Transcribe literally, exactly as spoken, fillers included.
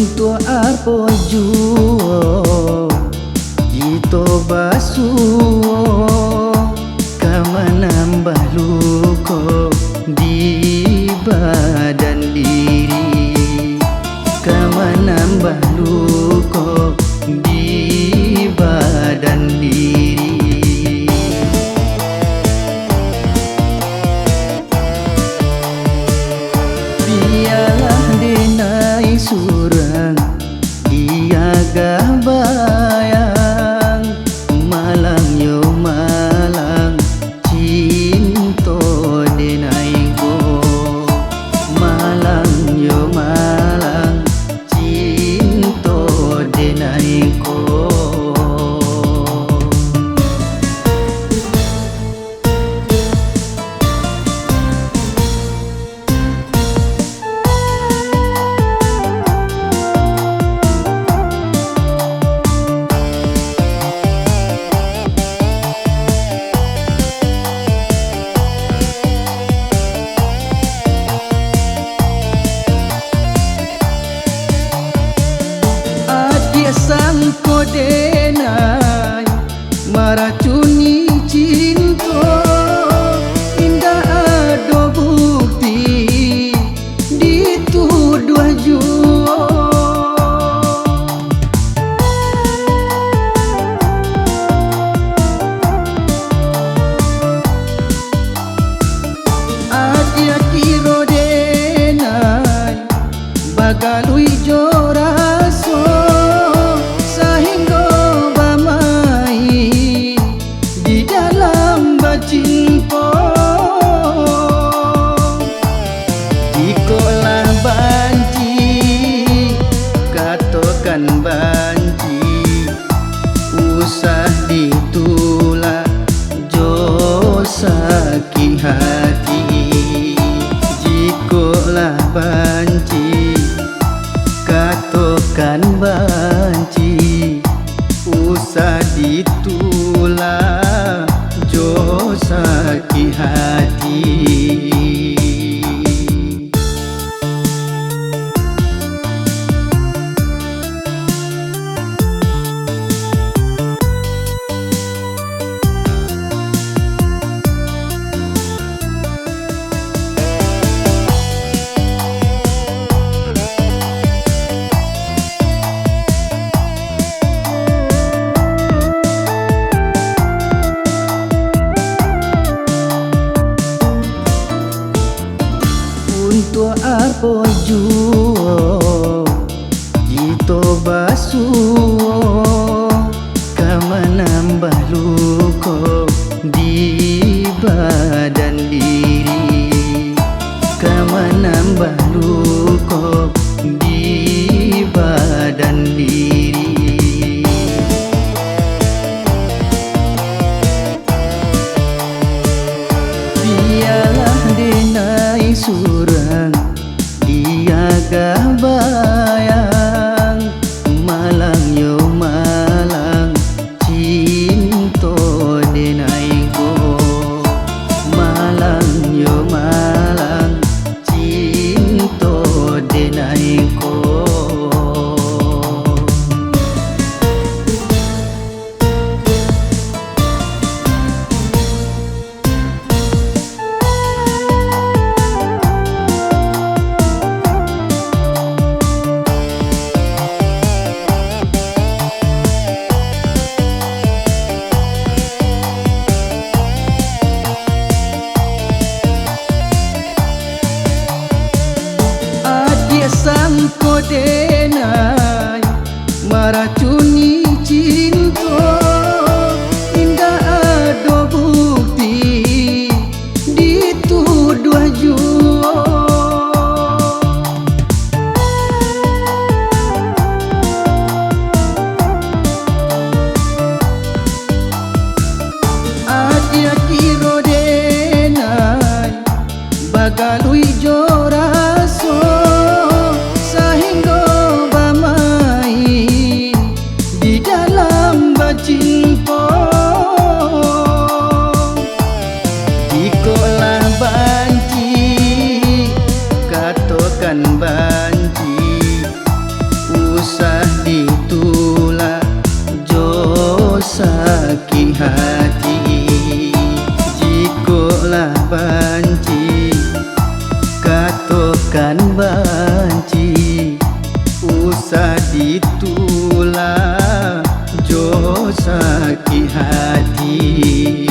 Untuak apo juo kito basuo, ka manambah luko di badan diri, ka manambah luko di badan diri. Bialah denai surang diagah bayang, malang yo malang cinto denai ko, malang yo malang cinto denai ko. Adiak sangko denai maracuni cinto, indak ado bukti dituduah juo. Adiak kiro denai bagaluik jo raso, sahinggo bamain di dalam bacinto. Jikok lah banci, katokan banci, usah ditulak jo sakik hati. Jikok lah banci, katokan banci, usah ditulak jo sakik hati. Untuak apo juo kito basuo, ka manambah luko di badan diri, ka manambah luko di badan diri. Bialah denai surang diagah bayang, malang yo malang cinto denai ko, malang yo malang cinto denai ko. Adiak sangko denai maracuni cinto, indak ado bukti dituduah juo. Adiak kiro denai bagaluik jo raso, sahinggo bamain di dalam bacinto. Jikok lah banci, katokan banci, Usah ditulak jo sakik hati.